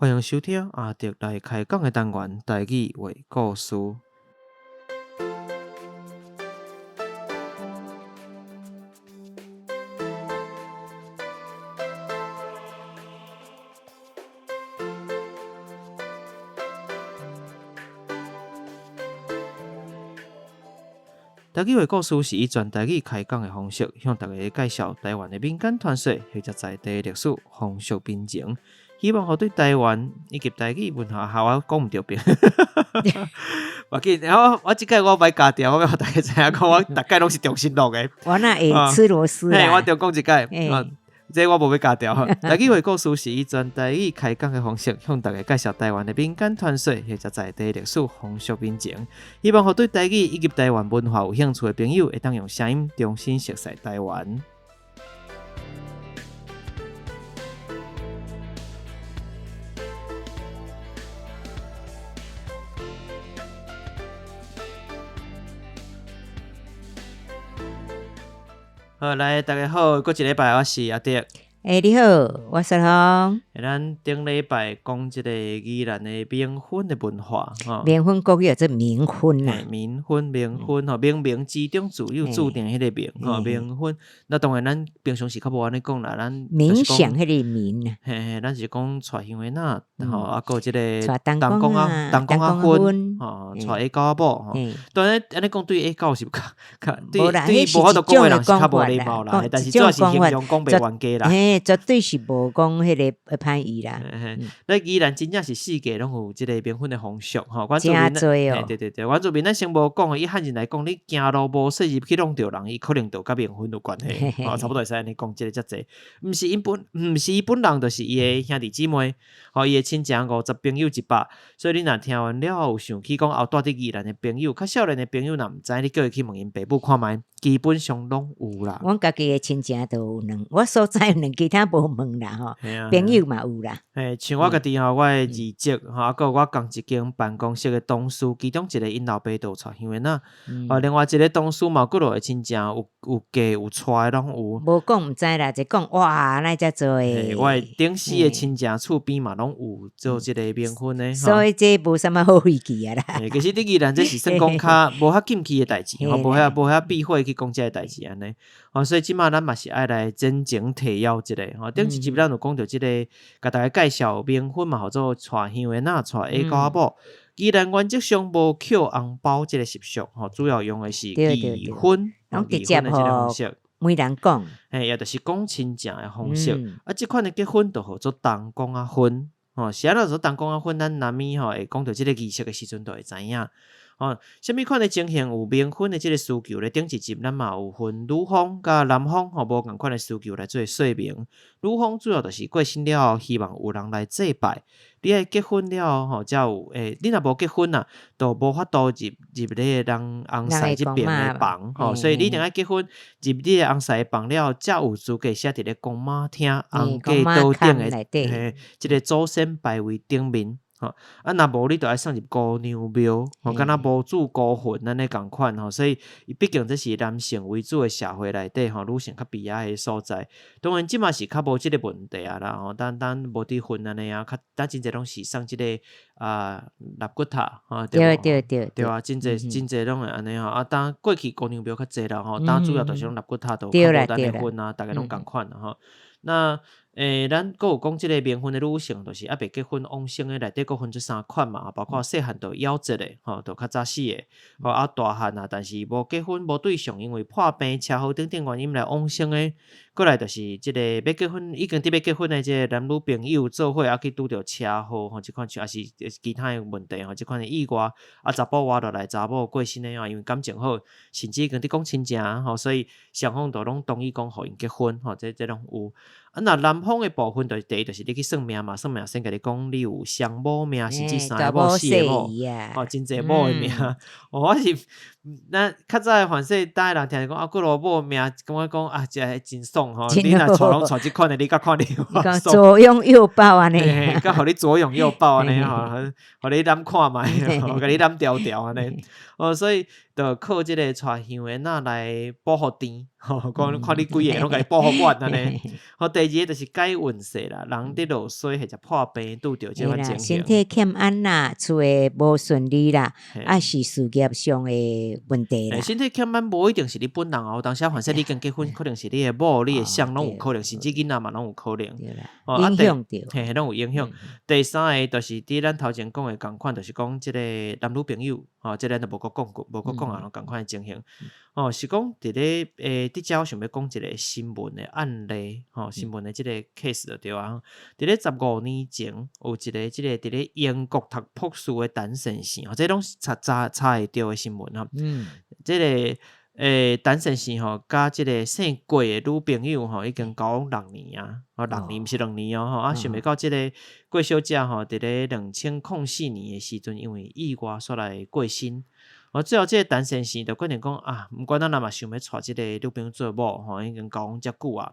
歡迎收聽阿德來開講的單元台語話故事。台語話故事是以全台語開講的方式，向大家介紹台灣的民間傳說或者在地歷史、風俗民情，希望予對台灣以及台語文化，哈，我講毋著遍。無要緊，我我這擺我欲加調，我欲予大家知影講，我逐擺攏是重新錄的。我哪會吃螺絲啊？我重講一擺。這我無欲加調。台語話故事是以全台語開講的方式，向大家介紹台灣的民間傳說或者在地歷史風俗民情，希望予對台語以及台灣文化有興趣的朋友，會當用聲音重新熟悉台灣。好，來，大家好，閣一禮拜，我是阿德。欸，你好，我是芳。欸，咱頂禮拜講這個宜蘭的冥婚的文化，吼。冥婚國語叫做冥婚啊。冥婚，冥婚，吼，冥冥之中自有注定彼個冥，吼，冥婚。那當然，咱平常時較無按呢講啦，咱冥想彼個冥啊。嘿嘿，咱是講娶香的仔，吼，啊，閣這個東公仔，東公仔婚，吼，娶下狗仔某，吼。當然，按呢講對下狗是較較對對無法度講的人是較無禮貌啦，但是主要是形容講袂冤家啦。嘿，絕對是無講彼個歹意啦。咱宜蘭真正是四界攏有這個冥婚的風俗，吼。真濟哦。對對對，原住民咱先無講，以漢人來講，你行路無細入去挵著人，伊可能就佮冥婚有關係，吼，差不多會使按呢講，這個遮濟。毋是𪜶本，毋是伊本人，就是伊的兄弟姊妹，吼，伊的親情50，朋友100。所以你若聽完了後有想起講後蹛佇宜蘭的朋友，較少年的朋友若毋知，你叫伊去問𪜶爸母看覓，基本上攏有啦。阮家己的親情都有兩，我所知有兩，其他無問啦吼。朋友嘛有啦。嘿，像我家己吼，我的二叔吼，啊，閣有我仝一間辦公室的同事，其中一個𪜶老爸就有娶香的仔，哦，另外一個同事嘛有幾落個親情有有嫁有娶的攏有。無講毋知啦，一講哇，哪會遮濟。我的頂死的親情厝邊嘛攏有做這個冥婚的。所以這無啥物好稀奇啊啦。其實佇宜蘭這是算講較無遐禁忌的代誌，吼，無遐無遐避諱去講這个代誌按呢。吼，所以這馬咱嘛是愛來前情提要一下。吼，頂一集咱有講著這個，共大家介紹冥婚嘛，號做娶香的仔，娶下狗仔某。宜蘭原則上無抾紅包這个習俗，吼，主要用的是議婚，議婚的這个方式。每人講，嘿，也就是講親情的方式。啊，這款的結婚就號做東公仔婚，吼，是按怎做東公仔婚？咱難免吼會講著這个儀式的時陣，就會知影。吼，啥物款的情形有冥婚的這个需求咧？頂一集咱嘛有分女方佮男方，吼，無仝款的需求來做說明。女方主要就是過身了後，希望有人來祭拜。你愛結婚了後，吼，才有欸，你若無結婚啊，就無法度入入你的人翁婿這邊的房，吼，所以你一定愛結婚入你的翁婿的房了後，才有資格寫佇咧公媽廳翁嫁桌頂的嘿，這个祖先牌位頂面。吼，啊，若無你就愛送入姑娘廟，吼，敢若無主孤魂按呢仝款吼，所以伊畢竟這是男性為主的社會內底吼，女性較悲哀的所在。當然這馬是較無這个問題啊啦，吼，咱咱無佇分按呢啊，較咱真濟攏是送這个啊納骨塔，吼，對無？對對對，對啊，真濟真濟攏會按呢吼，啊，當過去姑娘廟較濟啦吼，當主要就是攏納骨塔都較無咱咧分啊，逐家攏仝款啦吼。那欸，咱閣有講這個冥婚的女性，就是猶未結婚往生的內底，閣分做三款嘛，包括細漢就夭折的，吼，就較早死的，吼啊大漢啊，但是無結婚無對象，因為破病、車禍等等原因來往生的，過來就是這個欲結婚已經佇欲結婚的這個男女朋友做伙啊去拄著車禍，吼，這款像抑是其他的問題，吼，這款的意外，啊查埔活落來，查某過身的啊，因為感情好，甚至已經佇講親情，吼，所以雙方都攏同意講予𪜶結婚，吼，這這攏有。啊，若男方的部分，就是第一，就是你去算命嘛，算命先共你講，你有雙某命，甚至三個某、四個某，吼，真濟某的命。哦，我是咱較早凡勢，逐个人聽講啊，幾落某命，感覺講啊，這個真爽吼。你若娶攏娶這款的，你閣看你有偌爽。左擁右抱按呢，閣予你左擁右抱按呢吼，予你攬看覓，共你攬牢牢按呢。哦，所以就靠這个娶香的仔來補予甜。吼，講看你幾個攏共伊報予我按呢。吼，第二个就是改運勢啦，人佇落水或者破病拄著這款情形。身體欠安啦，厝的無順利啦，啊是事業上的問題啦。身體欠安無一定是你本人哦，有當時凡說你跟結婚，可能是你的某、你的誰攏有可能，甚至囡仔嘛攏有可能。影響著。嘿，攏有影響。第三个就是佇咱頭前講的仝款，就是講這個男女朋友，吼，這個咱就無閣講過，無閣講啊，仝款的情形。哦，是講佇咧佇遮我想欲講一個新聞的案例，吼，新聞的這個 case 就對啊。佇咧15年前，有一個這個佇咧英國讀博士的陳先生，吼，這攏是查查查會著的新聞吼。這個陳先生吼，佮這個姓郭的女朋友吼，已經交往六年啊，吼，六年毋是2年哦，吼，啊，想袂到這個郭小姐吼，佇咧2004年的時陣，因為意外煞來過身。哦，最後這個陳先生就決定講啊，毋管咱若嘛想欲娶這個女朋友做某吼，已經交往遮久啊，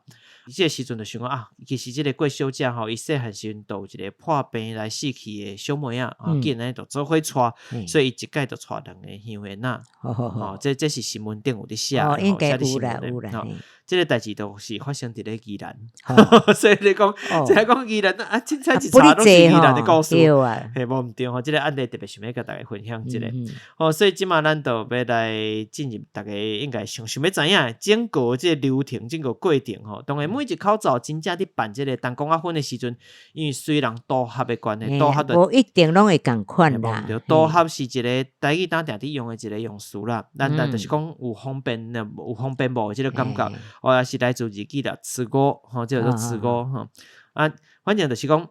這個時陣就想講啊，其實這個郭小姐吼，伊細漢時陣就有一個破病來死去的小妹仔，啊，既然按呢就做伙娶，所以伊一擺就娶兩个鄉緣仔，吼，這是新聞頂有佇寫的，應該有啦，有啦。這個代誌就是發生佇咧宜蘭，所以你講，這個講宜蘭啊，凊彩一查攏是宜蘭的故事，嘿，無毋對吼，這個案例特別想欲共大家分享一下，吼，所以這馬咱就欲來進入逐家應該想想欲知影整個這個流程，整個過程吼。當然每一口灶真正佇辦這個銅公仔婚的時陣，因為隨人組合的關係，組合無一定攏會仝款啦。組合是一個台語當定佇用的一個用詞啦，咱就是講有方便的，有方便無這個感覺。哦，也是來自日語啦，詞語吼，這叫做詞語吼。啊，反正就是講，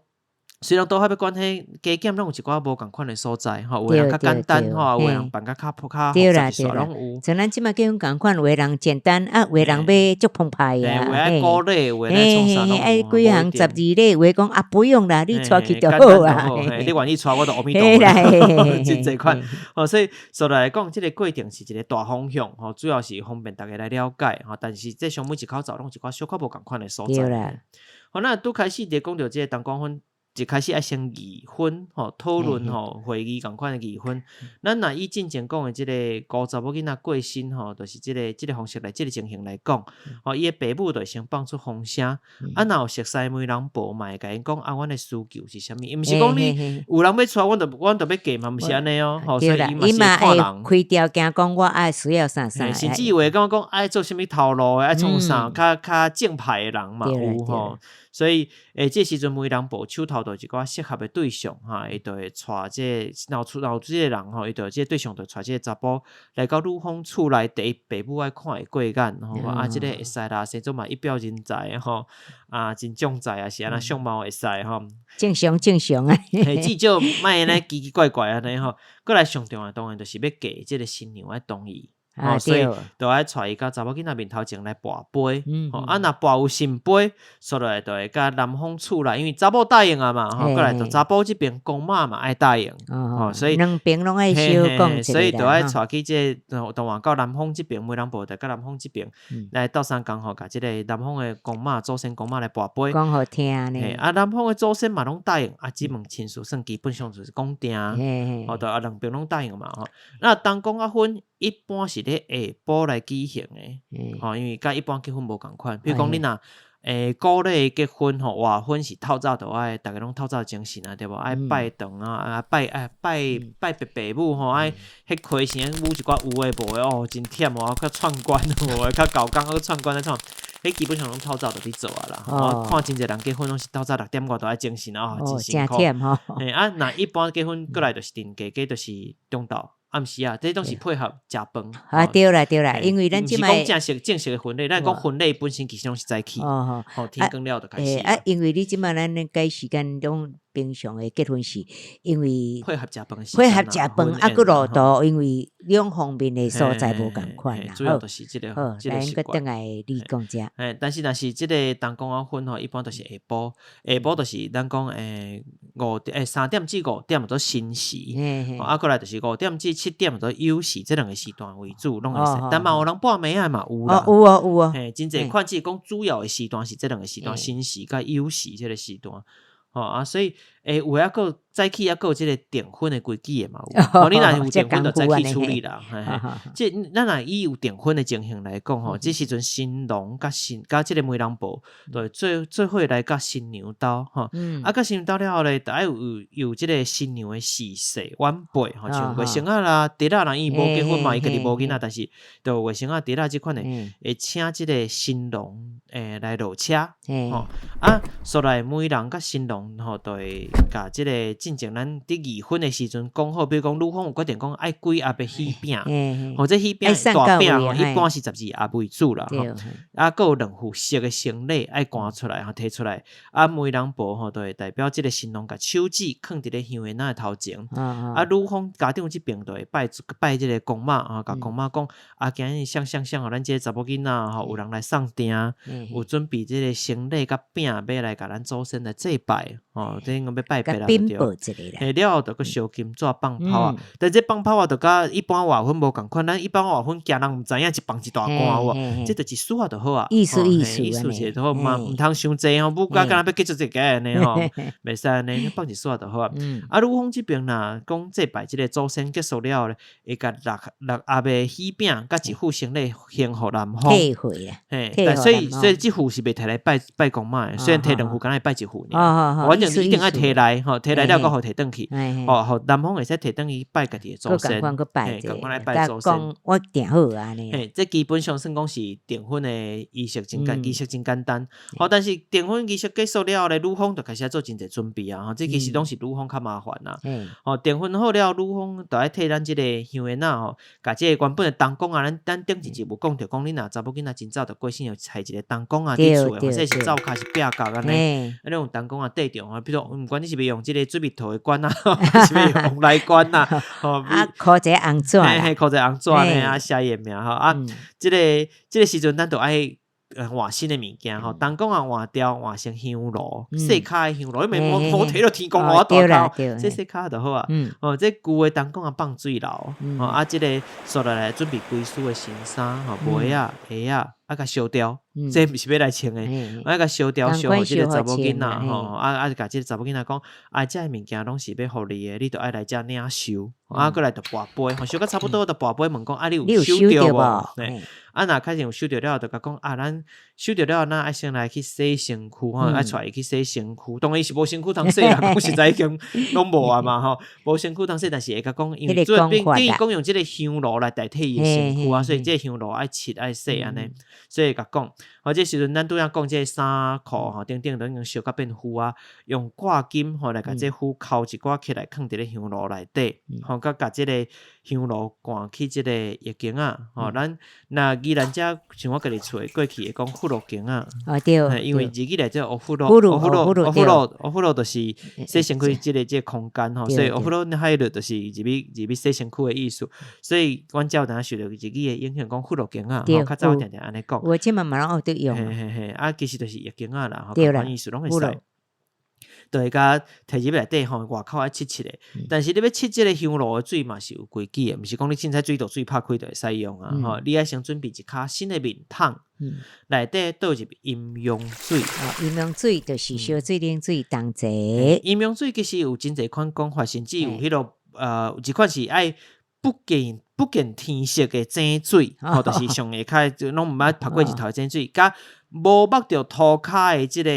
雖然組合的關係，加減攏有一寡無仝款的所在吼，有的人較簡單吼，有的人辦較較較複雜一寡攏有。像咱這馬結婚仝款，有的人簡單啊，有的人欲足澎湃啊，有的愛古禮，有的愛創啥攏有。愛幾項十二禮，有的講啊不用啦，你帶去就好啊。你願意帶我就阿彌陀佛，真濟款。哦，所以說來講，這個過程是一個大方向吼，主要是方便大家來了解吼。但是這上每一口灶攏有一寡小可無仝款的所在。好，那拄開始佇講著這個銅公婚。一開始愛先議婚吼，討論吼，會議仝款的議婚。咱若以進前講的這個孤查某囡仔過身吼，就是這個方式來，這個情形來講，吼，伊的爸母就會先放出風聲。啊，若有熟似媒人婆嘛會共𪜶講啊，阮的需求是啥物？伊毋是講你有人欲娶，阮就欲嫁嘛，毋是按呢哦。吼，所以伊嘛是看人。開條件講我愛需要啥啥。甚至有的感覺講愛做啥物頭路的，愛創啥，較較正派的人嘛有吼。所以，這時陣媒人婆手頭就有一寡適合的對象，哈，伊就會帶這個，若有出若有這個人吼，伊就這個對象就帶這個查埔來到女方厝內，第一爸母愛看會過眼，吼，啊，這個會使啦，生做嘛一表人才吼，啊，真壯哉啊，是按怎相貌會使吼，正常正常啊，嘿，至少莫按呢奇奇怪怪按呢吼，閣來上重要當然就是欲嫁這個新娘愛同意。吼，所以就愛帶伊到查某囡仔面頭前來跋杯，吼，啊，若跋有聖杯，煞落來就會佮男方厝內，因為查某答應啊嘛，吼，過來就查埔這邊公媽嘛愛答應，吼，所以兩邊攏愛相講，所以就愛帶去這個，當然到男方這邊，媒人婆就佮男方這邊來鬥相共吼，共這個男方的公媽祖先公媽來跋杯，講予聽呢。啊，男方的祖先嘛攏答應，啊，這門親事算基本上就是講定，吼，就啊兩邊攏答應嘛，吼，那銅公仔婚一般是咧下晡來舉行的，吼，因為佮一般結婚無仝款。比如講，你若古禮結婚吼，活婚是透早就愛，逐家攏透早精神啊，對無？愛拜堂啊，啊拜啊拜拜爸爸母吼，愛彼開生舞一寡有的無的哦，真忝哦，較串關有的較厚工，閣串關咧創，彼基本上攏透早就佇做啊啦。我看真濟人結婚攏是透早6點外就愛精神啊，真辛苦。嘿啊，若一般結婚過來就是定價，價就是中晝。暗時啊，這攏是配合食飯。啊，對啦對啦，因為咱這擺毋是講正式正式的婚禮，咱講婚禮本身其實攏是早起。哦吼，天光了就開始。啊，因為你這擺咱咧改時間攏平常的結婚是，因為配合食飯，配合食飯啊，閣路途，因為兩方面的所在無仝款啦。主要就是這個，好，來閣轉來你講遮。但是若是這個銅公仔婚吼，一般都是下晡，下晡就是咱講3點至5點做申時，啊，過來就是5點至7點做酉時，這兩個時段為主，攏會使。但嘛有人半暝仔嘛有啦。有哦有哦。嘿，真濟款，只是講主要的時段是這兩個時段，申時佮酉時這個時段。吼啊，所以有的猶閣早起猶閣有這个訂婚的規矩的嘛有，吼，你若是有訂婚就早起處理啦。嘿嘿，這咱若以有訂婚的情形來講吼，這時陣新郎佮新佮這个媒人婆，就會做做伙來佮新娘兜吼。啊，佮新娘兜了後咧，就愛有有這个新娘的逝世晚輩吼，像外甥仔啦、侄仔啦，伊無結婚嘛，伊家己無囡仔，但是就外甥仔、侄仔這款的，會請這个新郎來落車吼。啊，煞來媒人佮新郎吼，就會共這个進前咱佇議婚的時陣講好，比如講女方有決定講愛幾盒的喜餅，吼，這喜餅大餅吼，一般是12盒為主啦，吼。啊，閣有兩副色的行李愛搬出來吼，提出來。啊，媒人婆吼，就會代表這个新郎共手指囥佇咧香煙仔的頭前。啊，女方家長這邊就會拜拜這个公媽啊，共公媽講啊，今日啥啥啥予咱這个查某囡仔吼，有人來送訂，有準備這个行李佮餅欲來共咱祖先來祭拜，吼，這應該欲拜拜啦，對。嘿，了後就閣燒金紙放炮啊，但這放炮啊，就佮一般外婚無仝款，咱一般外婚驚人毋知影一放一大罐有無？這就一絲仔就好啊，意思意思，意思一下就好嘛，毋通傷濟吼，母家敢若欲結束這個按呢吼，袂使按呢，放一絲仔就好啊。啊，女方這邊若講祭拜這个祖先結束了後咧，會共六六盒的喜餅佮一副行李獻予男方。嘿，但所以所以這副是袂提來拜拜公媽的，雖然提兩副，敢若會拜一副爾。反正一定愛提來吼，提來了閣予提轉去，吼，予男方會使提轉去拜家己的祖先，嘿，仝款來拜祖先。我訂好按呢。嘿，這基本上算講是訂婚的儀式真簡，儀式真簡單。吼，但是訂婚儀式結束了後咧，女方就開始做真濟準備啊。吼，這其實攏是女方較麻煩啦。吼，訂婚好了，女方就愛替咱這個香煙仔吼，共這個原本的銅管仔，咱咱頂一集有講著，講你若查某囡仔真早就過身，就揣一個銅管仔佇厝的，或者是灶跤是壁角按呢，啊，你用銅管仔綴著吼，比如說毋管你是欲用這個水蜜桃的管啊，是欲用旺來罐啊，吼，啊，箍一个紅紙，嘿嘿，箍一個紅紙按呢啊，寫伊的名吼，啊，這个這个時陣咱就愛換新的物件吼，銅管仔換掉，換成香爐，細跤的香爐，因為無無提著天公爐仔大跤，細細跤就好啊。哦，這舊的銅管仔放水流，吼啊，這個煞落來準備歸屬的新衫，吼，襪仔、鞋仔，啊，共燒掉，這毋是欲來穿的，啊，共燒掉燒予這個查某囡仔，吼，啊啊，共這個查某囡仔講，啊，這个物件攏是欲予你的，你著愛來遮領受，啊，閣來著跋杯，吼，燒甲差不多，著跋杯問講，啊，你有收著無？啊，若確認有收著了後，就共講啊，咱收著了後，咱愛先來去洗身軀，吼，愛帶伊去洗身軀。當然伊是無身軀通洗啦，講實在已經攏無啊嘛，吼，無身軀通洗，但是會共講，因為做等於講用這个香爐來代替伊的身軀啊，所以這个香爐愛拭愛洗按呢，所以會共講。吼，這時陣咱拄仔講這个衫褲吼，等等都已經燒甲變灰啊，用掛金吼來共這灰摳一寡起來，囥佇咧香爐內底，吼，佮共這个香爐灌去這個浴巾仔，吼，咱若宜蘭遮像我家己厝的過去會講葫蘆羹仔，哦對，因為日語內底お風呂，お風呂，お風呂，お風呂就是洗身軀這个這个空間吼，所以お風呂入る就是入去入去洗身軀的意思，所以阮遮有當受著日語的影響，講葫蘆羹仔，吼，較早定定按呢講。我這嘛嘛攏學得用。嘿嘿嘿，啊，其實就是浴巾仔啦，吼，仝款意思攏會使。就會共提入內底吼，外口愛拭拭的。但是你欲拭這个香爐的水嘛是有規矩的，毋是講你凊彩水道水拍開就會使用啊。吼，你愛先準備一跤新的面桶，內底倒入陰陽水。哦，陰陽水就是燒水、冷水同齊。陰陽水其實有真濟款講法，甚至有彼個有一款是愛不見天色的井水，吼，就是上下跤就攏毋捌曝過日頭的井水，佮無目著塗跤的這个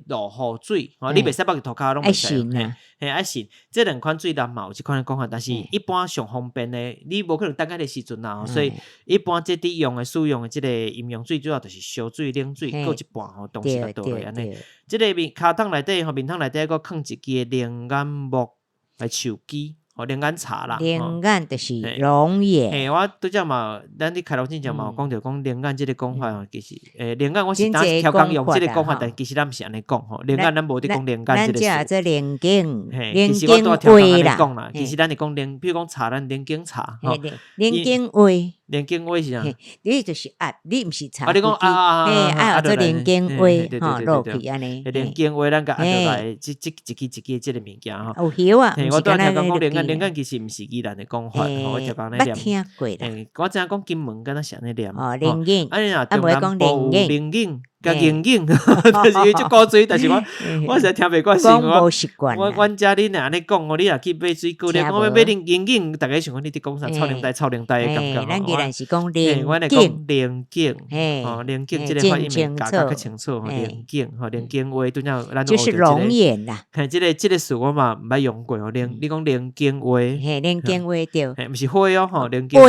落雨水，吼，你袂使目著塗跤攏袂使用，嘿，愛滲。這兩款水咱嘛有這款的講法，但是一般上方便的，你無可能等彼个時陣啦，所以一般這佇用的使用的這个陰陽水，主要就是燒水、冷水，閣一半吼，同時共倒落按呢。這个面跤桶內底吼，面桶內底閣囥一支龍眼木來樹枝。哦，龍眼茶啦，龍眼就是龍眼。嘿，我拄才嘛，咱佇開錄之前嘛有講著講龍眼這个講法吼，其實，龍眼我是當時超工用這个講法，但其實咱毋是按呢講吼，龍眼咱無佇講龍眼這个詞。咱這龍井，嘿，其實我拄仔超工按呢講啦，其實咱是講龍，比如講茶，咱龍井茶，吼，龍井話。龍井話是啥？你就是壓，你毋是茶。啊，你講啊啊啊，愛做龍井話，吼，落去按呢。龍井話咱共壓落來，這這一支一支這个物件吼。有葉啊，我拄仔聽講講龍眼，龍眼其實毋是宜蘭的講法，我聽講咧念。捌聽過啦。我知影講金門敢若是按呢念。哦，龍眼。啊，你若中南部有龍眼。佮凝景，就是伊足古锥，但是我我實在聽袂慣，是我我阮遮恁若按呢講哦，你若去買水果，你講欲買龍龍井，逐家想講你佇講啥？臭奶呆臭奶呆的感覺。咱宜蘭是講龍阮會講龍井，吼龍井這個發音會較較清楚。吼龍井，吼龍井話，拄才咱就是龍眼啦。嘿，這個這個詞我嘛毋捌用過哦。龍，你講龍井話，嘿，龍井話對，嘿，毋是花哦，吼龍井話，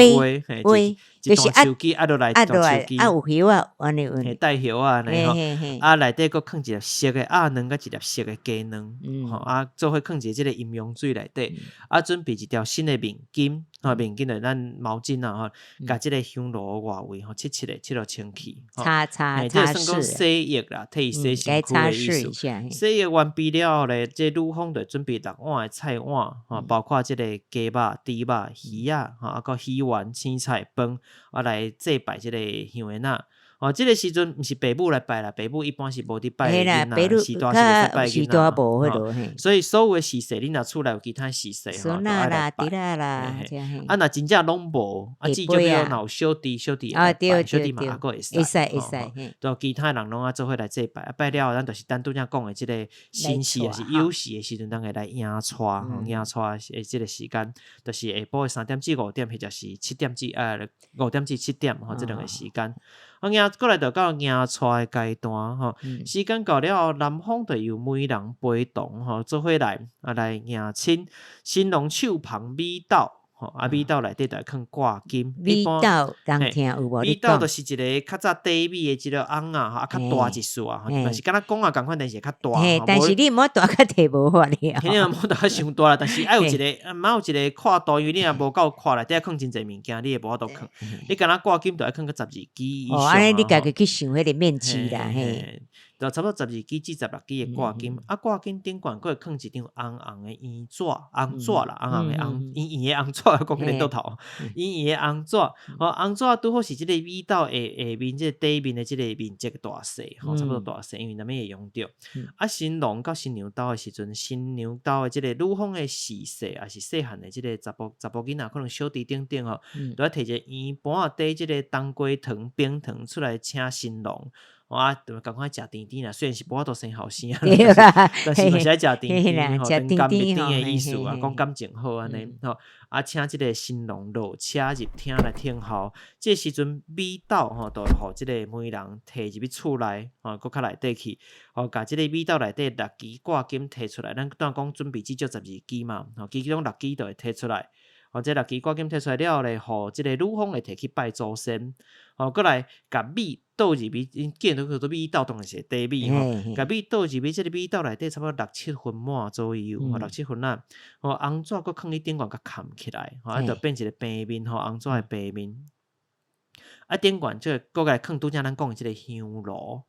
嘿，就是一段樹枝壓落來，一段樹枝，啊有葉仔，按呢嘿，帶葉仔按呢吼，啊內底閣囥一粒熟的鴨卵佮一粒熟的雞卵，吼啊做伙囥一个這個陰陽水內底，啊準備一條新的面巾，吼面巾就是咱毛巾啊吼，共這個香爐外圍吼，拭拭咧，拭予清氣，擦擦擦這算講洗浴啦，替伊洗身軀的意思。洗浴完畢了後咧，這女方就準備六碗的菜碗，吼，包括這個雞肉、豬肉、魚仔，吼，啊閣魚丸、青菜飯。啊，來祭拜這個香的仔，哦，這個時陣毋是爸母來拜啦，爸母一般是無佇拜囡仔，序大是袂使拜囡仔，所以所有的序細，你若厝內有其他序細吼，都愛來拜。啊，若真正攏無，啊，至少比如若有小弟，小弟會拜，小弟嘛猶閣會使，會使，就其他人攏愛做伙來祭拜，啊，拜了後，咱就是等拄才講的這個申時抑是酉時的時陣，咱會來迎娶，迎娶的這個時間，就是下晡的3點至5點，或者是7點至5點至7點，吼，這兩個時間。啊，迎過來就到迎娶的階段吼，時間到了後，男方就由媒人陪同吼，做伙來啊來迎親，新郎手捧米豆。吼，啊米豆內底就會囥掛金。米豆人聽有無？米豆就是一個較早短米的這個甕仔，吼，啊較大一束啊，嘛是敢若講仔仝款，但是會較大。嘿，但是你毋好大較提無法咧。嘿，你毋好大較傷大啦，但是愛有一個，毋愛有一個闊度，因為你若無夠闊，內底囥真濟物件，你會無法度囥。你敢若掛金就愛囥到12支以上。哦，按呢你家己去想彼個面積啦，嘿。就差不多12支至16支的掛金，啊掛金頂懸閣會囥一張紅紅的圓紙，紅紙啦，紅紅的紅圓圓的紅紙，講起來倒頭，圓圓的紅紙，吼紅紙拄好是這個米豆下下面這個底面的這個面積大細，吼差不多大細，因為啥物會用著。啊新郎佮新娘兜的時陣，新娘兜的這個女方的序細，抑是細漢的這個查埔查埔囡仔，可能小弟等等吼，都愛提一個圓盤仔底這個冬瓜糖、冰糖出來請新郎。啊，就仝款食甜甜啦，雖然是無法度生後生啊，但是嘛是愛食甜甜吼，甜甘蜜甜的意思啊，講感情好按呢吼。啊，請這個新郎落車入廳來等候。這個時陣米豆吼，就予這個媒人提入去厝內，吼，閣較內底去，吼，共這個米豆內底六支掛金提出來。咱拄才講準備至少十二支嘛，吼，其中六支就會提出來。吼，這六支掛金提出來了後咧，予這個女方會提去拜祖先。吼，閣來共米倒入去，𪜶見到叫做米豆，當然是短米吼。共米倒入去，這個米豆內底差不多六七分滿左右，吼，六七分啊。吼，紅紙閣囥佇頂懸共崁起來，吼，啊，就變一個平面，吼，紅紙的平面。啊，頂懸這個閣來囥拄才咱講的這個香爐，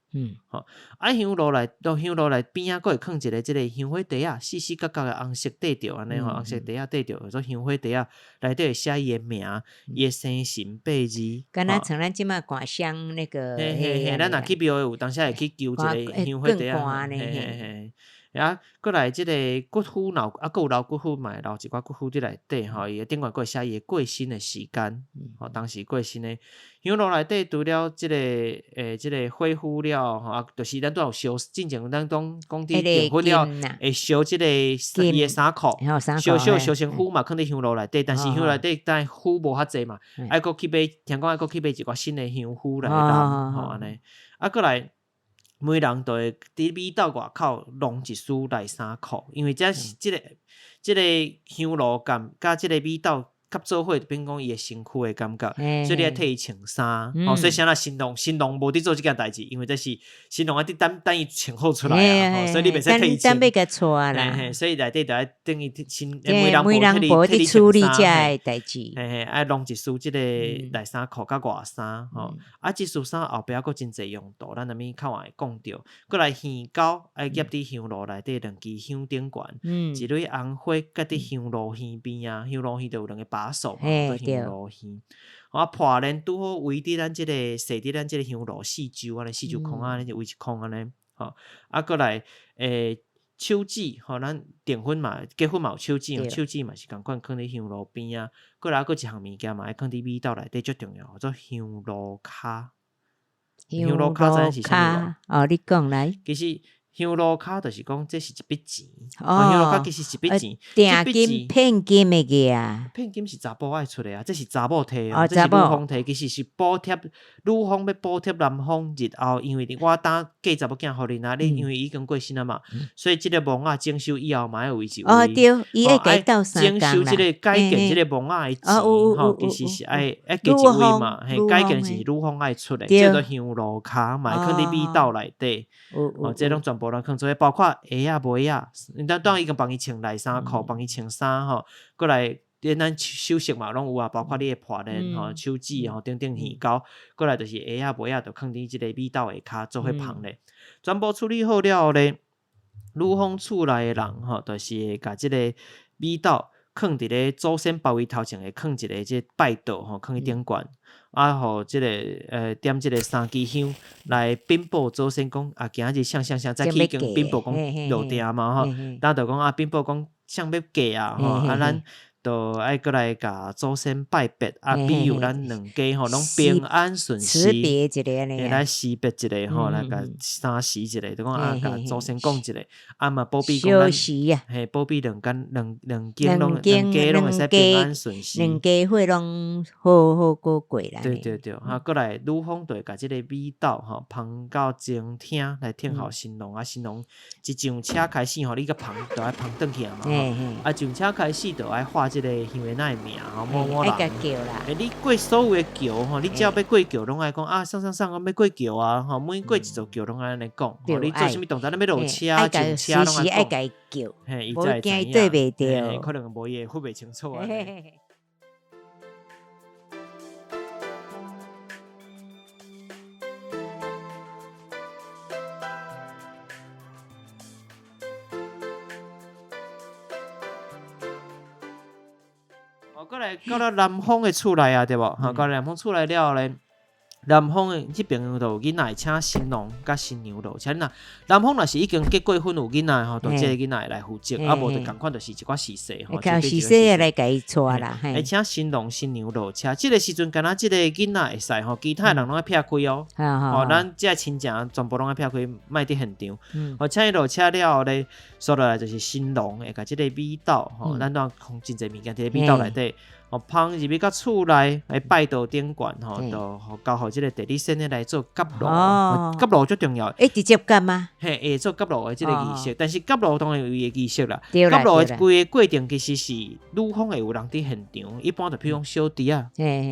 吼，啊香爐內，香爐內邊仔閣會囥一個這個香火袋仔，四四角角的紅色袋著按呢吼，紅色袋仔袋著，叫做香火袋仔，內底會寫伊的名，伊的生辰八字。敢若像咱這馬掛香那個，嘿嘿嘿，咱若去廟會有當時會去求一個香火袋仔，嘿嘿嘿。啊，閣來這個骨灰若啊，閣有留骨灰嘛會留一寡骨灰佇內底吼，伊的頂懸閣會寫伊的過身的時間，吼，當時過身的。香爐內底除了這個這個火敷了吼，啊，就是咱拄有燒，進前咱講講佇訂婚了會燒這個伊的衫褲，燒燒燒成灰嘛，囥佇香爐內底，但是香爐內底但灰無遐濟嘛，愛閣去買，聽講愛閣去買一寡新的香灰來燃，吼按呢，啊，閣來。媒人就會佇米斗外口弄一束內衫褲，因為這是這個這個香爐佮佮這個米斗合做伙，就變講伊的身軀的感覺，所以你愛替伊穿衫。哦，所以啥人新郎新郎無佇做這件代誌，因為這是新郎愛佇等等伊穿好出來啊，所以你袂使替伊穿。等欲共娶啦。所以內底就愛等於新媒人婆替你處理這个代誌。嘿嘿，愛弄一束這個內衫褲佮外衫吼。啊，這束衫後壁閣真濟用途，咱後面較晚會講著。閣來耳鈎愛夾佇香爐內底兩支香頂懸，一蕊紅花佮佇香爐耳邊啊，香爐耳就有兩個把手嘛，做香爐耳。啊，破簾拄好圍佇咱這個踅佇咱這個香爐四周按呢，四周空按呢，圍一空按呢。吼，啊，閣來手指吼，咱訂婚嘛，結婚嘛有手指，手指嘛是仝款囥佇香爐邊啊。閣來閣一項物件嘛，愛囥佇米斗內底足重要，叫做香爐跤。香爐跤知影是啥物無？哦，你講來。其實香爐跤就是講這是一筆錢。哦，香爐跤其實是一筆錢。定金騙金的個啊？騙金是查埔愛出的啊，這是查某提哦，這是女方提，其實是補貼女方欲補貼男方日後，因為我當嫁查某囝予恁啊，你因為已經過身啊嘛，所以這個墓仔整修以後嘛愛有伊一位。哦對，伊愛共伊鬥相共啦。整修這個改建這個墓仔的錢吼，其實是愛愛加一位嘛，嘿，改建是女方愛出的，叫做香爐跤嘛，會囥佇米斗內底。哦，這攏全部攏囥做伙，包括鞋仔、襪仔，咱當已經幫伊穿內衫褲，幫伊穿衫吼，閣來，咱首飾嘛攏有啊，包括你的破鏈吼、手指吼等等耳鈎，閣來就是鞋仔、襪仔，就囥佇這个米斗下跤做伙捧咧。全部處理好了後咧，女方厝內的人吼，就是會共這个米斗囥佇咧祖先牌位頭前，會囥一个這个拜桌吼，囥佇頂懸。啊，予這个點這个三支香來稟報祖先講啊，今仔日啥啥啥早起已經稟報講落定嘛吼，咱就講啊，稟報講啥欲嫁啊吼，啊咱就愛閣來共祖先拜別啊，庇佑咱兩家吼攏平安順遂，來辭別一下吼，來共三辭一下，就講啊，共祖先講一下，啊嘛保庇講咱，嘿，保庇兩間兩兩間攏兩家攏會使平安順遂，兩家伙攏好好過過啦。對對對，哈，閣來女方就會共這个米斗吼捧到前廳來聽候新郎啊，新郎一上車開始吼，你共捧就愛捧轉去啊嘛，啊上車開始就愛喊這个香煙仔的名吼，某某人。欸，你過所有的橋吼，你只要欲過橋，攏愛講啊，啥啥啥，我欲過橋啊，吼，每過一座橋攏愛按呢講。吼，你做啥物動作，你欲落車、上車攏愛講。嘿，伊才會知影。可能無伊會分袂清楚啊。哦，閣來到了男方的厝內啊，對無？哈，到男方厝內了後咧，男方的這邊就有囡仔會請新郎佮新娘落車。若男方若是已經結過婚有囡仔吼，就這个囡仔會來負責，啊無就仝款就是一寡婿婿吼，婿婿來共伊帶啦。會請新郎新娘落車，這个時陣敢若這个囡仔會使吼，其他的人攏愛撇開哦。吼，咱這親情全部攏愛撇開，莫佇現場。吼，請伊落車了後咧，煞落來就是新郎會共這个米斗吼，咱攏放真濟物件佇咧米斗內底，吼，捧入去到厝內，來拜桌頂懸吼，就交予這个地理先生來做結爐，結爐足重要。會直接結嗎？嘿，會做結爐的這个儀式，但是結爐當然有伊的儀式啦。結爐的規個過程其實是女方會有人佇現場，一般就譬如講小弟仔，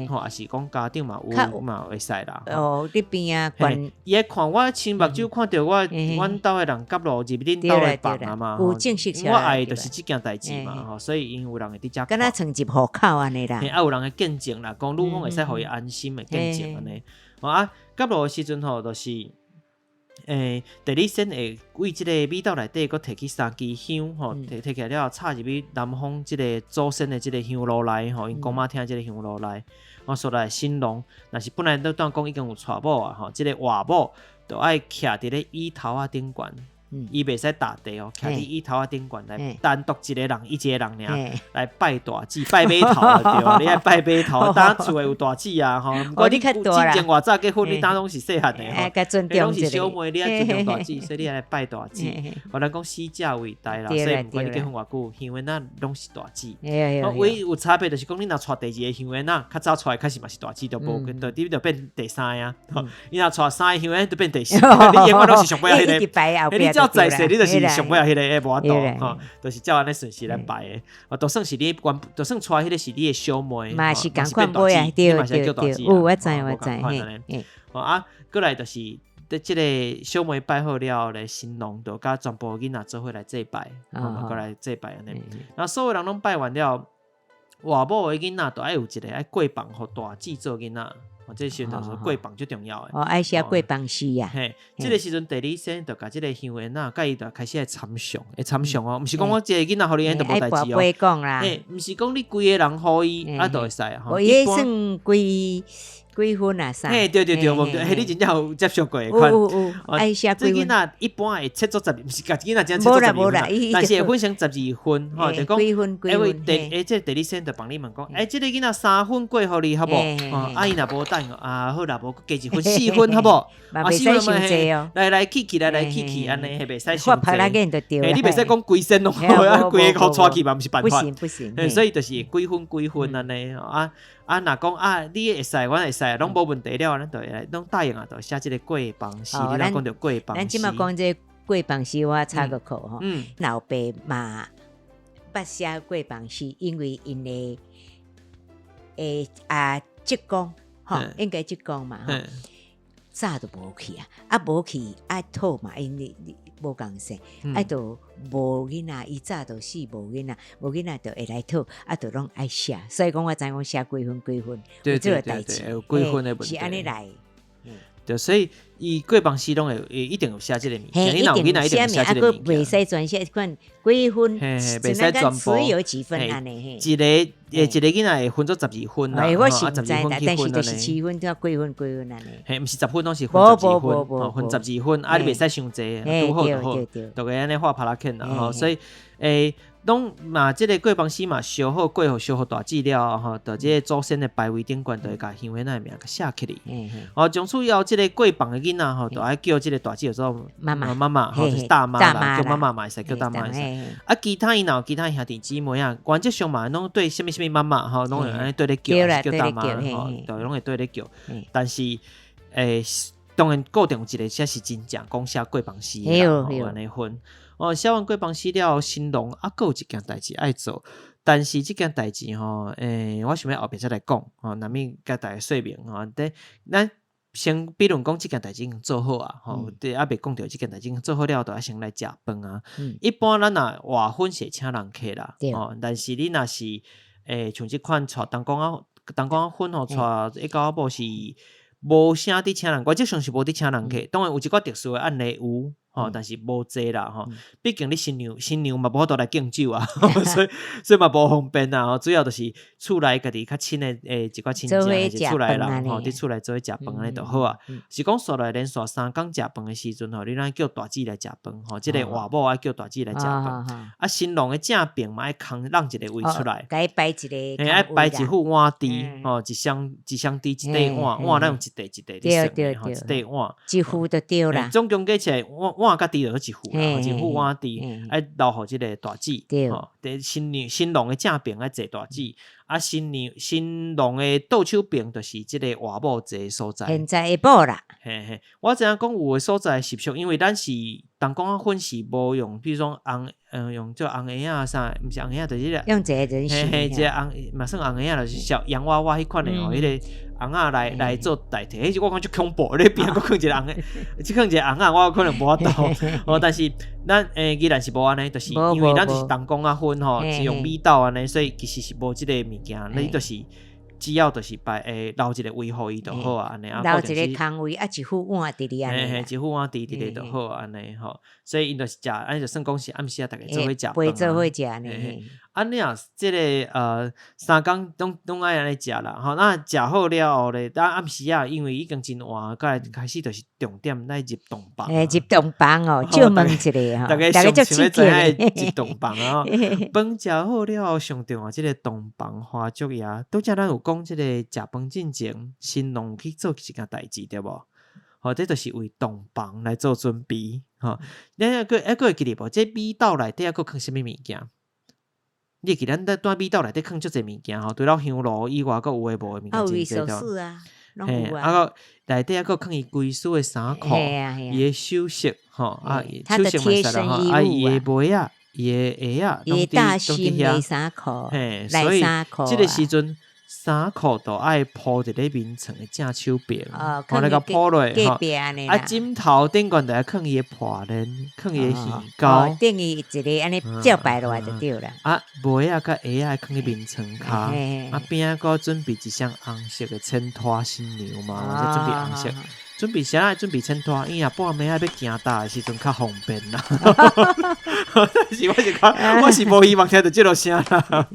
吼，抑是講家長嘛有嘛會使啦。哦，佇邊仔管。伊愛看我親目睭看著我阮兜的人結爐入恁兜的房啊嘛。有正式。我愛的就是這件代誌嘛，吼，所以𪜶有人會佇遮。敢若像入戶口按呢啦。嘿，啊有人會見證啦，講女方會使予伊安心的見證按呢。吼啊，結爐的時陣吼，就是，地理先會為這个米斗內底閣提起三支香，吼，提提起來了後，插入去男方這个祖先的這个香爐內，吼，𪜶公媽廳這个香爐內，吼，煞來新郎，若是本來都當講已經有娶某啊，吼，這个外某就愛徛佇咧椅頭仔頂懸。伊袂使踏地哦，徛佇椅頭仔頂懸來單獨一个人，伊一个人爾來拜大姊，拜碼頭對，你愛拜碼頭，當厝的有大姊啊吼，毋管你之前偌早結婚，你當攏是細漢的吼，彼攏是小妹，你愛尊重大姊，所以你愛來拜大姊。哦，咱講死者為大啦，所以毋管你結婚偌久，香煙仔攏是大姊。唯一有差別就是講，你若娶第二个香煙仔，較早娶的確實嘛是大姊，就無，就你就變第三个啊。你若娶三个香煙，就變第四个，你永遠攏是上尾仔彼个。照在世，你就是上尾仔彼个，欸，无法度吼，就是照按呢顺序來拜的。哦，就算是你原，就算娶彼个是你的小妹，嘛是仝款尾啊，對對對，有我知我知，嘿。哦啊，閣來就是，佇這个小妹拜好了後咧，新郎就佮全部囡仔做伙來祭拜，吼，閣來祭拜按呢。那所有人攏拜完了，外某的囡仔就愛有一个愛過房予大姊做囡仔。哦，這時陣就是過房最重要的。哦，愛寫過房詩啊。嘿，這个時陣地理先生就共這个香煙仔，佮伊就開始來參詳，會參詳哦，毋是講我一个囡仔予你，就無代誌哦。嘿，毋是講你規个人予伊，啊，就會使。哦，伊算規規幾分啊？啥？嘿，對對對，無對，嘿，你真正有接觸過的款。有有有，愛寫這囡仔一般會切做十二，毋是共囡仔真切做十二分啦，但是會分成十二份，吼，就講，幾分幾分。這個地理先就幫你問講，欸，這個囡仔三分過予你，好無？啊，伊若無答應，啊，好啦，無加一分，四分，好無？啊，四分嘛，來來去去，來來去去，按呢，嘿，袂使傷濟。欸，你袂使講規身攏好，啊，規个予帶去嘛，毋是辦法。不行不行。所以就是幾分幾分按呢，啊啊，若講啊，你會使，阮會使，攏無問題了，咱就會來攏答應啊，就寫這個過房詩。你若講著過房詩。咱這馬講這過房詩，我插個口吼。老爸嘛捌寫過房詩，因為𪜶的欸啊職工吼，應該職工嘛吼，早就無去啊，啊無去愛討嘛，因為無仝姓，啊就無囡仔，伊早就死無囡仔，無囡仔就會來討，啊就攏愛寫，所以講我知影講寫幾分幾分，有這個代誌，有幾分的問題，是按呢來。對，所以伊過房詩攏會一定有寫這個物件，你若有囡仔一定有寫這個物件。袂使全寫，款幾分，袂使全部。只有幾分按呢？一個欸，一個囡仔會分做十二分啦，我是毋知啦，但是就是七分才幾分幾分按呢。嘿，毋是十分，攏是分十二分，分十二分，啊，你袂使傷濟，拄好就好，就會按呢畫帕拉肯啦，吼，所以欸。攏嘛，這個過房詩嘛，燒好過予燒予大姊了後吼，就這個祖先的牌位頂懸，就會共香煙仔的名共寫起來。哦，從此以後，這個過房的囡仔吼，就愛叫這個大姊叫做媽媽媽媽，吼，就是大媽啦，叫媽媽嘛會使，叫大媽會使。啊，其他伊若有其他兄弟姊妹啊，原則上嘛，攏對啥物啥物媽媽吼，攏會按呢對咧叫，叫大媽吼，就攏會對咧叫。但是，欸，當然固定有一個才是真正講寫過房詩的啦，吼，按呢分。哦，寫完過房詩了後，新郎猶閣有一件代誌愛做，但是這件代誌吼，欸，我想欲後壁才來講吼，難免共大家說明吼。佇咱先比如講，這件代誌已經做好啊，吼，對，猶未講著這件代誌做好了，就愛先來食飯啊。一般咱若活婚是會請人客啦，吼，但是你若是欸，像這款娶東公仔，東公仔婚吼，娶一九某是無啥佇請人，原則上是無佇請人客，當然有一寡特殊的案例有。吼，但是無濟啦，吼，畢竟你新娘新娘嘛無法度來敬酒啊，所以所以嘛無方便啦，吼，主要就是厝內家己較親的欸一寡親戚，還是厝內人吼，佇厝內做伙食飯按呢就好啊。是講煞來連續三工食飯的時陣吼，你愛叫大姊來食飯，吼，這個外某愛叫大姊來食飯。啊，新郎的正爿嘛愛空讓一個位出來，共伊擺一個，嘿，愛擺一副碗櫥，吼，一雙一雙櫥一塊碗，碗咱用一塊一塊咧算的，吼，一塊碗，一副就對啦。總共加起來碗碗佮櫥就一副啦，一副碗櫥愛留予這個大姊，吼，佇新娘新郎的正爿愛坐大姊，啊，新娘新郎的倒手爿就是這個外某坐的所在。現在會某啦。嘿嘿，我知影講有的所在習俗，因為咱是東公仔婚是無用，比如講紅，用做紅鞋仔啥，毋是紅鞋仔，就是彼個用一個人形，嘿嘿，一個紅嘛算紅鞋仔，就是小洋娃娃彼款的吼，彼個尪仔來來做代替，彼是我感覺足恐怖，你邊仔閣囥一個紅，這囥一個尪仔，我可能無法度。哦，但是咱欸宜蘭是無按呢，就是因為咱就是東公仔婚吼，是用米豆按呢，所以其實是無這個物件，你就是只要就是擺欸留一個位予伊就好啊，按呢啊，留一個空位啊，一副碗佇咧按呢，嘿嘿，一副碗佇佇咧就好按呢吼，所以𪜶就是食，按呢就算講是暗時啊，逐家做伙食飯做伙食呢。按呢啊，這個三工攏攏愛按呢食啦，吼，那食好了後咧，啊暗時啊，因為已經真晚，過來開始就是重點來入洞房。欸，入洞房哦，借問一下吼，逐家上想欲知影入洞房啊，飯食好了後，上重要這個洞房花燭夜，拄才咱有講這個食飯進前，新郎有去做一件代誌對無？吼，這就是為洞房來做準備，吼。你猶閣猶閣會記得無？這米豆內底猶閣囥啥物物件？你會記咱佇米豆內底囥足濟物件吼，除了香爐以外，閣有的無的物件真濟對。嘿，啊閣內底猶閣囥伊歸屬的衫褲，伊的首飾吼，啊，首飾嘛會使啦吼，啊，伊的襪仔，伊的鞋仔，攏佇攏佇遐。嘿，所以這個時陣。衫褲都愛鋪佇咧眠床的正手爿，予來共鋪落吼。啊，枕頭頂懸就愛囥伊的破鏈，囥伊的耳膠，等於一个按呢照擺落來就對啦。啊，襪仔佮鞋仔囥佇眠床跤，啊邊仔閣準備一雙紅色的衬拖新娘嘛，或者準備紅色，準備啥？準備襯拖，伊若半暝仔欲行搭的時陣較方便啦。但是我是看，我是無希望聽著這落聲啦。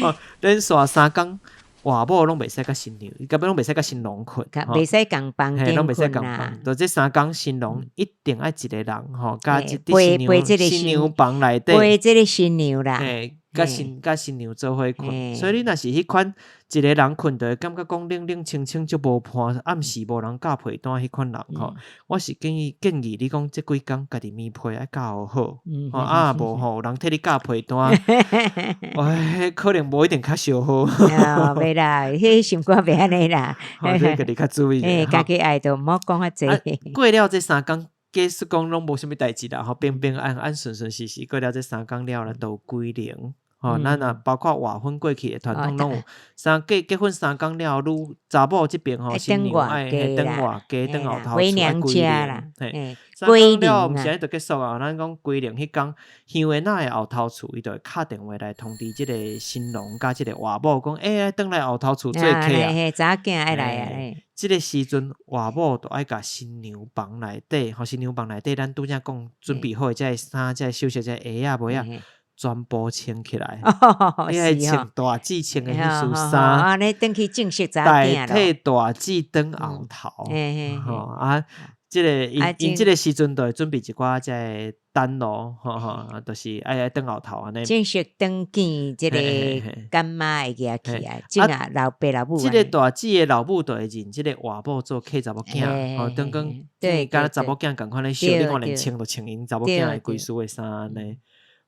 哦，連續三工。外母攏袂使佮新娘，佮尾攏袂使佮新郎睏，袂使仝房間攏袂使仝房。就這三工新郎一定愛一個人吼，佮這新娘新娘房內底陪這个新娘啦，佮新娘做伙睏。所以你若是彼款一個人睏，就會感覺講冷冷清清足無伴，暗時無人蓋被單彼款人吼。我是建議你講這幾工家己棉被愛蓋予好，啊無吼有人替你蓋被單，哎，可能無一定較燒好。袂啦，彼心肝袂按呢啦。你家己較注意。家己愛就毋好講較濟。過了這三工，假使講攏無啥物代誌啦，吼，平平安安順順時時過了這三工了，咱就有歸寧。吼，咱若包括活婚過去的傳統攏有三結結婚三工了，女查某這邊吼，新娘愛轉外家，轉後頭厝愛歸寧。嘿，三工了毋是按呢就結束啊！咱講歸寧彼工，香的仔的後頭厝，伊就會敲電話來通知這个新郎佮這个外母講，欸，轉來後頭厝做客啊！查某囝愛來啊！這个時陣，外母就愛共新娘房內底，吼，新娘房內底，咱拄才講準備好的這个衫、這个首飾、這个鞋仔襪仔。全部穿起來，你愛穿大姊穿的彼束衫，按呢轉去正式代替大姊轉後頭，吼啊，這个𪜶𪜶這个時陣就會準備一寡這个等路，吼吼，就是愛轉後頭按呢。正式轉見這个乾媽會舉起來，正啊老爸老母。這个大姊的老母就會認這个外母做契查某囝，吼，等講佮查某囝仝款咧繡，你看連穿就穿𪜶查某囝的規束的衫按呢。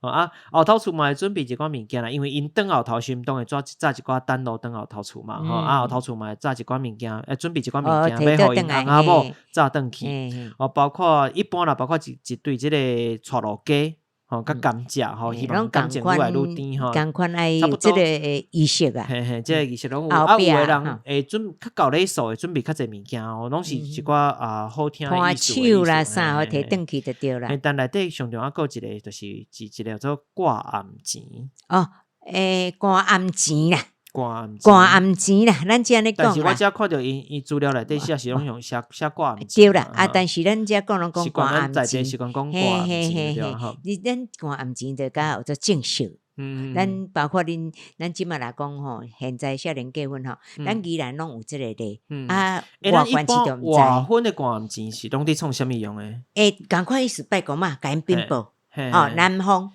啊，後頭厝嘛會準備一寡物件啦，因為𪜶轉後頭時，當會抓紮一寡等路轉後頭厝嘛，吼，啊後頭厝嘛會紮一寡物件，會準備一寡物件，欲予𪜶翁仔某紮轉去。哦，包括一般啦，包括一一對這个帶露雞，吼，佮甘蔗，吼，希望感情愈來愈甜，吼。仝款愛有這个儀式啊。嘿嘿，這个儀式攏有。啊，有的人會準較厚禮數，會準備較濟物件哦，攏是一寡啊好聽的意思。伴手啦，啥好提轉去就對啦。但內底上重要閣有一個，就是一一个叫做掛頷錢。哦，欸，掛頷錢啦。掛掛頷錢啦，咱這按呢講。但是我遮看著𪜶𪜶資料內底寫是攏用寫寫掛頷錢。對啦，啊，但是咱遮講攏講掛頷錢。習慣講掛頷錢對吼。你咱掛頷錢就較有做正式。嗯，咱包括恁，咱這馬來講吼，現在少年結婚吼，咱宜蘭攏有這個禮。啊，外縣市就毋知。外婚的掛頷錢是攏佇創啥物用的？欸，仝款意思拜公媽，共𪜶稟報。哦，男方。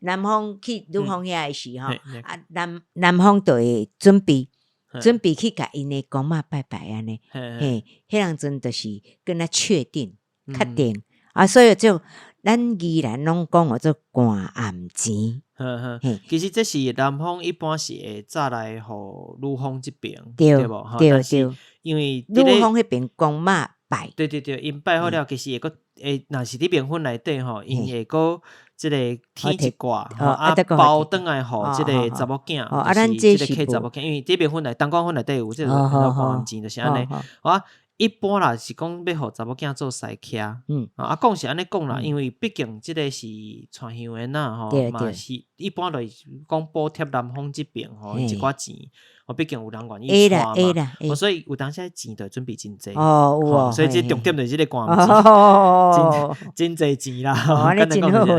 男方去女方遐的時吼，啊男男方就會準備準備去共𪜶的公媽拜拜按呢，嘿，彼當陣就是敢若確定確定啊，所以就咱宜蘭攏講叫做掛頷錢。其實這是男方一般是會紮來予女方這邊，對無？對對，因為女方彼邊公媽拜，對對對，𪜶拜好了，其實會閣會，若是佇冥婚內底吼，𪜶會閣這个添一掛，啊包轉來予這个查某囝，就是這个契查某囝，因為佇冥婚內東莞婚內底有這个掛頷錢，就是按呢。啊，一般啦是講欲予查某囝做司騎，啊講是按呢講啦，因為畢竟這个是娶香的仔吼，嘛是一般就是講補貼男方這邊吼一寡錢。哦，畢竟有人願意娶嘛，所以有當時錢就準備真濟，哦，所以這重點就是這個掛頷錢，真濟錢啦，簡單講就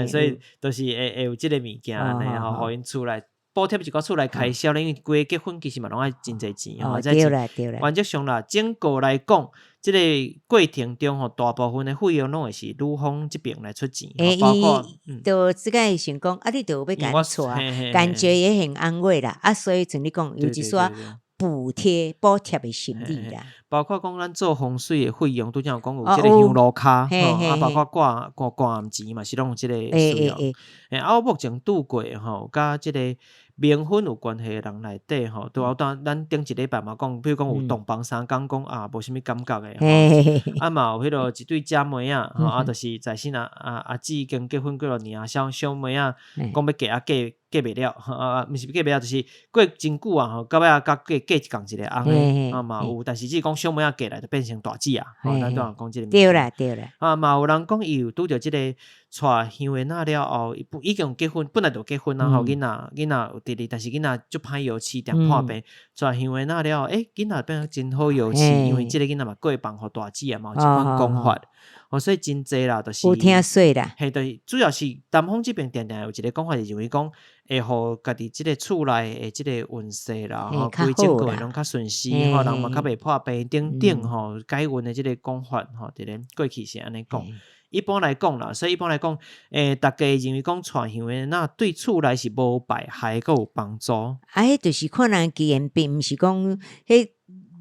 是，所以就是會會有這個物件按呢吼，予𪜶厝內補貼一寡厝內開銷咧，因為規个結婚其實嘛攏愛真濟錢吼，對啦對啦。原則上啦，整個來講，這個過程中吼，大部分的費用攏會是女方這邊來出錢，包括就這個想講，啊，你就欲共𪜶娶，感覺也很安慰啦。啊，所以像你講，有一說補貼補貼的心理啦。包括講咱做風水的費用，拄才有講有這個香爐跤，啊，包括掛掛掛頷錢嘛，是攏有這個需要。欸，啊，我目前拄過吼，佮這個冥婚有關係的人內底吼，拄好當咱頂一禮拜嘛講，比如講有洞房三工講啊，無啥物感覺的吼，啊嘛有彼個一對姐妹仔，吼啊，就是在先阿阿阿姊已經結婚幾落年啊，小小妹仔講欲嫁啊嫁嫁袂了，啊毋是嫁袂了，就是過真久啊吼，到尾啊佮嫁嫁仝一個翁的，啊嘛有，但是只是講小妹仔嫁來就變成大姊啊，吼，咱拄仔講這個。對啦對啦。啊嘛有人講伊有拄著這個娶香的仔了後，已經結婚，本來就結婚啊吼，囡仔囡仔有佇咧，但是囡仔足歹相飼，定破病。娶香的仔了後，欸，囡仔變真好相飼，因為這个囡仔嘛過放予大姊啊，嘛有這款講法。哦，所以真濟啦，就是有聽說啦。嘿，就是主要是南方這邊定定有一個講法，是認為講會予家己這個厝內的這個運勢啦，吼，規整個攏較順勢，吼，人嘛較袂破病等等，吼，改運的這個講法，吼，佇咧過去是按呢講。一般來講啦，所以一般來講，大家認為講帶香的，那對厝內是無敗害，閣有幫助。啊，彼就是看人機緣，並毋是講彼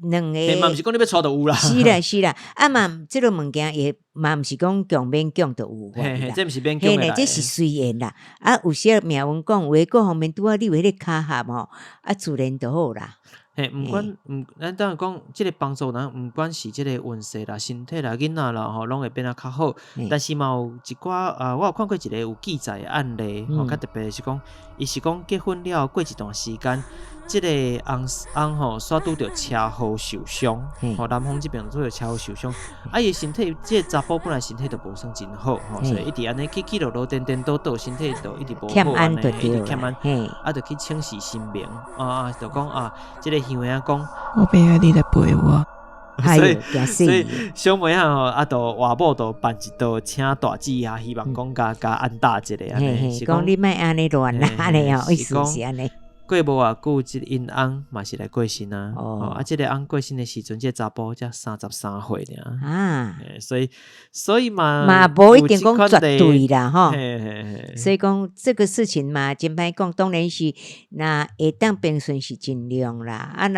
兩個。嘛毋是講你欲帶就有啦。是啦是啦，啊嘛，這個物件也嘛毋是講強勉強就有。嘿嘿，這毋是勉強的。這是隨緣啦。啊，有時命運講有的各方面拄仔你有彼個巧合吼，啊，自然就好啦。嘿，毋管毋，咱當然講，這個幫助人，毋管是這個運勢啦、身體啦、囡仔啦，吼，攏會變得較好。但是嘛有一寡啊，我有看過一個有記載的案例，吼，較特別是講，伊是講結婚了後過一段時間，這個翁翁吼，煞拄著車禍受傷，吼，南方這邊拄著車禍受傷，啊，伊身體這個查埔本來身體就無算真好，吼，所以一直按呢起起落落、顛顛倒倒，身體就一直無好按呢，一直欠安，啊，就去請示神明，啊，就講啊，這個香的講，我欲愛你來陪我，所以所以小妹仔吼，啊，就外母就辦一道請大姊啊，希望講共安搭一下按呢，是講你莫按呢亂啦，按呢哦，意思是按呢。過無偌久，這𪜶翁嘛是來過身啊。哦，啊，這個翁過身的時陣，這個查埔才33歲爾。啊，所以所以嘛嘛無一定講絕對啦，吼。所以講這個事情嘛，真歹講。當然是若會當平順是盡量啦，啊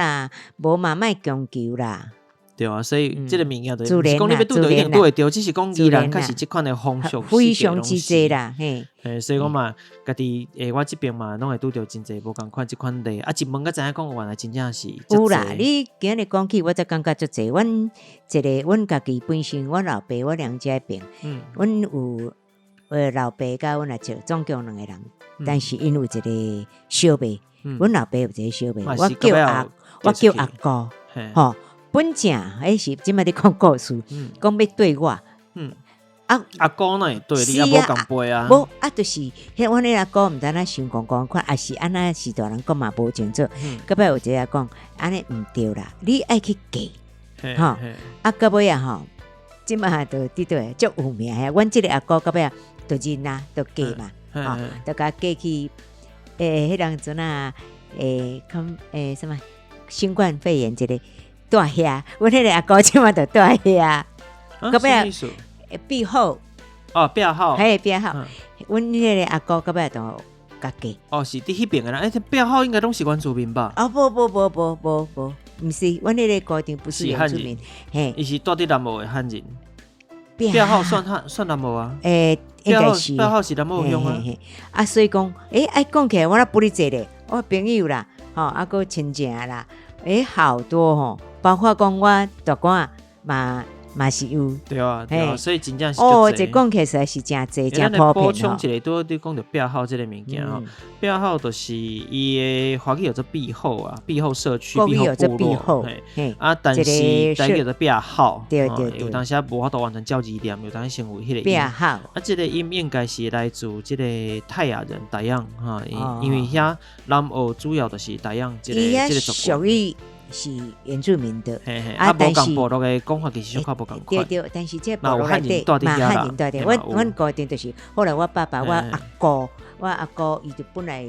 若無嘛莫強求啦。對啊，所以這個物件就是講你欲拄著一定拄會著，只是講宜蘭確實這款的風俗非常之濟啦，嘿。嘿，所以講嘛，家己欸，我這邊嘛，攏會拄著真濟無仝款這款例，啊，一問才知影講原來真正是有啦。你今日講起，我才感覺足濟。阮一個，阮家己本身，阮老爸，阮娘家邊，阮有老爸佮阮阿叔，總共兩個人，但是𪜶有一個小妹，阮老爸有一個小妹，我叫阿姑，吼。本正，彼是這擺咧講故事，講欲綴我。啊，阿姑哪會綴你？啊，無仝輩啊。無啊，就是彼阮彼阿姑毋知影想講講款，抑是按怎是大人講嘛無清楚。到尾有一个講，按呢毋對啦，你愛去嫁，吼。啊，到尾啊吼，這擺就佇佗足有名的。阮這个阿姑到尾啊，就認啊，就嫁嘛，吼，就共嫁去欸，彼當陣啊，欸，康欸啥物新冠肺炎這個。蹛遐，阮彼個阿姑這馬就蹛遐。到尾啊，壁虎。哦，壁虎。嘿，壁虎。阮彼個阿姑到尾就共嫁。哦，是佇彼邊的啦。欸，壁虎應該攏是原住民吧？哦，無無無無無無，毋是，阮彼個姑丈不是原住民。嘿，伊是蹛佇南澳的漢人。壁虎算漢算南澳啊？欸，應該是。壁虎是南澳鄉啊。啊，所以講，欸，愛講起來，我若不哩濟咧，我朋友啦，吼，啊，閣親情啦。欸，好多吼，包括講我大官嘛嘛是有。對啊，對啊，所以真正是哦，這講起來實在是誠濟，誠普遍吼。補充一下，拄仔你講著壁虎這個物件吼，壁虎就是伊的華語叫做壁虎啊，壁虎社區、壁虎部落。啊，但是台語叫做壁虎，對對對，有當時無法度完全照字念，有當時成為彼個音。壁虎啊，這個音應該是來自這個泰雅人泰雅哈，因為遐南澳主要就是泰雅這個這個族群。是原住民的，啊，但是部落的講法其實小可無仝款。對對，但是這部落內底嘛漢人蹛佇，阮阮姑丈就是後來我爸爸我阿姑，我阿姑伊就本來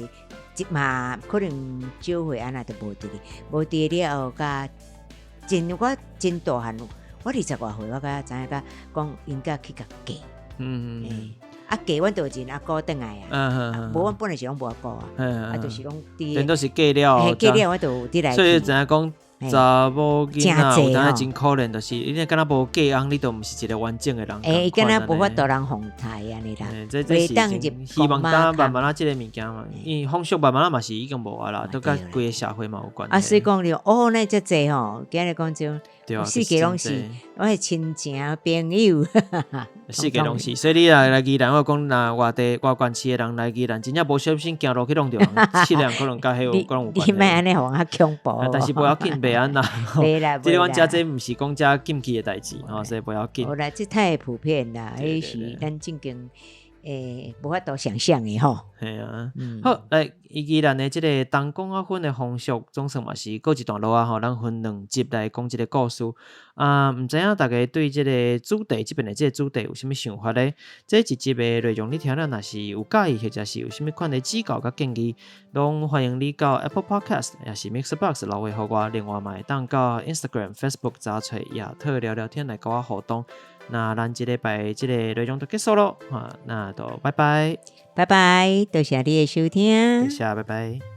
嘛可能少歲按呢就無佇咧，無佇了後，佮真我真大漢，我二十外歲，我才知影佮講𪜶佮去共嫁。嗯嗯。啊嫁阮就認阿姑轉來啊，無阮本來是攏無阿姑啊，啊就是攏佇。恁都是嫁了，嫁了我就有佇來。所以知影講查某囡仔有當真可憐，就是你敢若無嫁翁，你都毋是一個完整的人。欸，敢若無法度人奉待按呢啦。這這是希望當慢慢仔這個物件嘛，因為風俗慢慢仔嘛是已經無啊啦，都佮規個社會嘛有關係。啊，所以講著哦，那遮濟吼，今日講就。四界攏是，我的親情朋友，四界攏是。所以你若來宜蘭，我講若外地外縣市的人來宜蘭，真正無小心行路去弄著人，質量可能佮彼有可能有關係。你莫按呢予人較恐怖。但是無要緊，袂按啦。袂啦，這個阮遮這毋是講遮禁忌的代誌，吼，所以無要緊。無啦，這太普遍啦，彼是咱正經。欸，無法度想像的吼。嘿啊，好，來，宜蘭的這个東公仔婚的風俗，總算嘛是告一段落啊吼。咱分兩集來講這个故事。啊，毋知影大家對這个主題，這邊的這个主題有啥物想法咧？這一集的內容你聽了若是有佮意，或者是有啥物款的指教佮建議，攏歡迎你到 Apple Podcast 抑是 Mixerbox 留話予我。另外嘛會當到 Instagram、Facebook 查揣亞特聊聊天來佮我互動。那咱這禮拜這個內容就結束囉，哈，那就拜拜，拜拜，多謝你的收聽，多謝，拜拜。